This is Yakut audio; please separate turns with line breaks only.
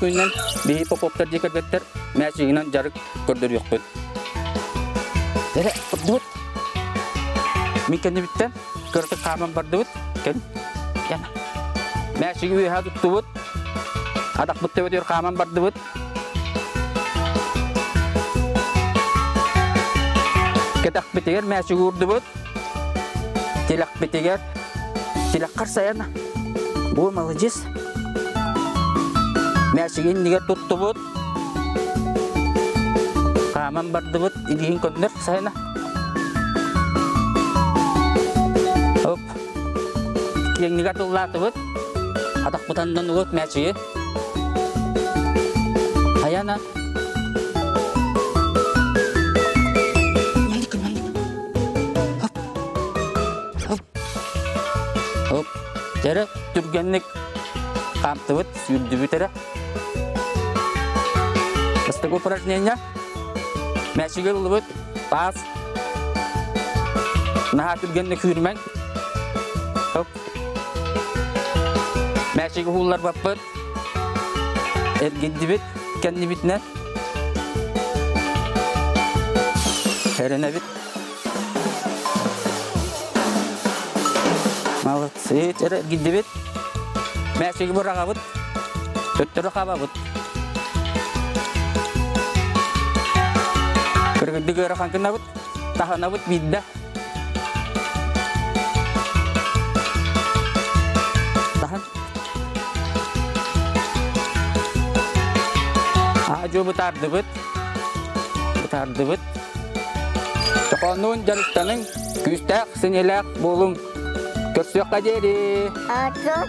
күнүнэн биһи Поповтар дьиэ кэргэттэр мээчигинэн дьарык көрдөрүөхпүт. Эрэ, турдубут. Мин кэннибиттэн кыратык хааман бардыбыт. Кэл. Кэл. Мээчиги үөһэ туттубут. Атахпыт төбөтүгэр хааман бардыбыт. Кэтэхпитигэр мээчиги уурдубут. Тилэхпитигэр тилэххэр сайан бу маладьыс. Мээчиги иннигэр туттубут. Хааман бардыбыт, илиин көннөр сайына. Оп. Киэҥнигэ тыллаатыбыт. Атахпытаннан уот мээчиги. Айана. Маннык, маннык. Хоп. Хоп. Хоп. Дьэрэ түргэнник хаамтыбыт, сүүрдүбүт эрэ. Бастакы упражнение. Мээчиги ыллыбыт. Пас. Наһаа түргэнник сүүрмэҥ. Хоп. Мээчиги уһуулларбаппыт. Эргийдибит кэннибитинэн. Эрэнэбит. Молодцы. Эрэ эргийдибит. Мээчиги быраҕабыт. Төттөрү хабабыт. Кыргыдык ыарахан гынабыт. Таһынабыт биирдэ. Таһын. Аа-дьуо бытаардыбыт. Бытаардыбыт. Чохооннуун дьарыктаныҥ, күүстээх, сэниэлээх буолуҥ. Көрсүөххэ диэри!
Ачча